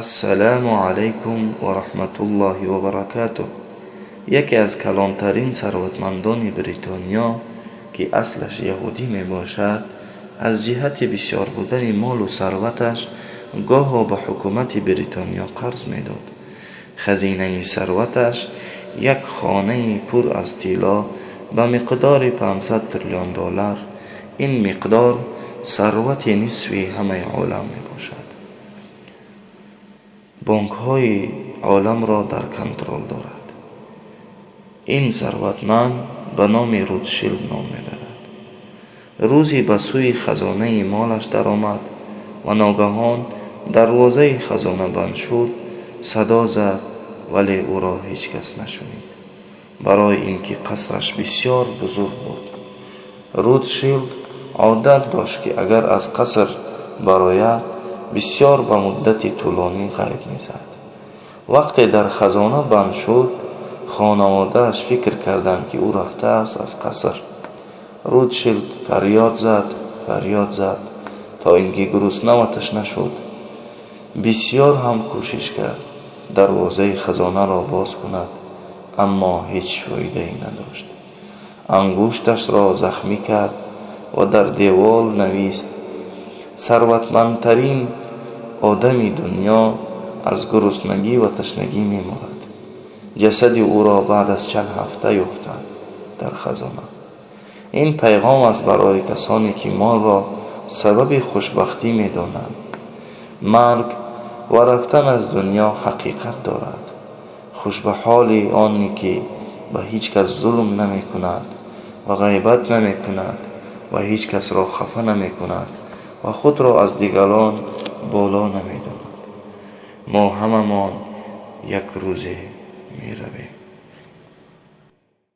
Ассалому алайкум ва раҳматуллоҳи ва баракатуҳ. Яке аз калонтарин сарватмандони Бритониё, ки аслаш яҳудӣ мебошад, аз ҷиҳати бисёр будани молу сарваташ гоҳо ба ҳукумати Бритониё қарз медод. Хазинаи сарваташ як хонаи пур аз тилло ба миқдори 500 триллион доллар. Ин миқдор сарвати нисфи ҳамаи олам мебошад. Бонкҳои оламро дар контрол дорад. Ин сарватманд ба номи Ротшилд ном мебарад. Рӯзе ба сӯи хазонаи молаш даромад ва ногаҳон дарвозаи хазона банд шуд. Садо зад, вале ӯро ҳеҷ кас нашунид, барои ин ки қасраш бисёр бузург буд. Ротшилд одат дошт, ки агар аз қаср барояд, бисёр ба муддати тӯлонӣ ғайб мезад. Вақте дар хазона банд шуд, хонаводааш фикр карданд, ки ӯ рафтааст аз қаср. Ротшилд фарёд зад, фарёд зад, то ин ки гурусна ва ташна шуд. Бисёр ҳам кӯшиш кард дарвозаи хазонаро боз кунад, аммо ҳеҷ фоидае надошт. Ангушташро захмӣ кард ва дар девол навист: «Сарватмандтарин одами дунё аз гуруснагӣ ва ташнагӣ мемурад». Ҷасади ӯро баъд аз чанд ҳафта ёфтанд дар хазона. Ин пайғом аст барои касоне, ки молро сабаби хушбахтӣ медонанд. Марг ва рафтан аз дунё ҳақиқат дорад. Хуш ба ҳоли оне, ки ба ҳеҷ кас зулм намекунад ва ғайбат намекунад ва ҳеҷ касро хафа намекунад ва худро аз дигарон боло намедонад. Мо ҳамамон як рӯзе меравем.